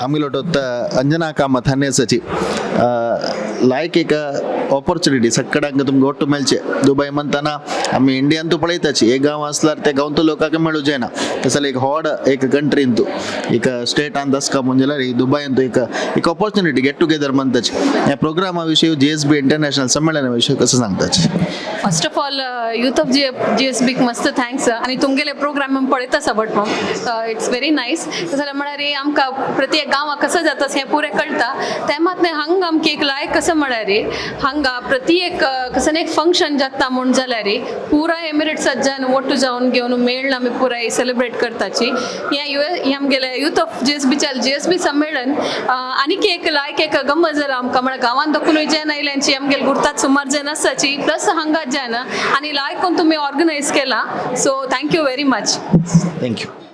आमगेलो अंजना कामत हानेसाची लायक एक ऑपॉर्च्युनिटी सगळ्यांक तुमकां ಒಟ್ಟು मेळचे. दुबय म्हणताना आमी इंडियान तूं पळयताची, एक गांव आसल्यार त्या गांवतो लोकांक मेळू जायना. तसो एक व्हड एक कंट्रीन तूं एक स्टेटान दसका म्हणल्यार ही दुबयन तूं एक एक ऑपॉर्च्युनिटी गेट टुगेदर म्हणताची. ह्या प्रोग्रामा विशीं, जीएसबी इंटरनॅशनल संमेलना विशीं कसं सांगताची? First of all, youth of G S beak मस्त thanks. आनी तुमगेले प्रोग्राम आमी पळयता सबट, it's very nice. जाल्यार म्हळ्यार आमकां प्रत्येक गांवाक कसं जाता हें पुरें कळटा. तें मात न्हय, हांगा आमकां एक लायक कसं म्हळ्यार हांगा प्रति एक कसं एक फंक्शन जाता म्हूण जाल्यार पुराय एमिरेट्साच्यान ಒಟ್ಟು जावन घेवन मेळ्ळ आमी पुराय सेलिब्रेट करताची. हें यु हें आमगेलें यूथ ऑफ जीएसबीच्या जीएसबी संमेळन आनीक एक लायक एक गम्मत जाला आमकां. म्हळ्यार गांवांत दोकूनय जेन आयल्यांची आमगेले गुर्तात सुमार जेन आसाची, प्लस हांगात जेन आनी लायक कोण तुमी ऑर्गनायज केला. So thank you very much. Thank you.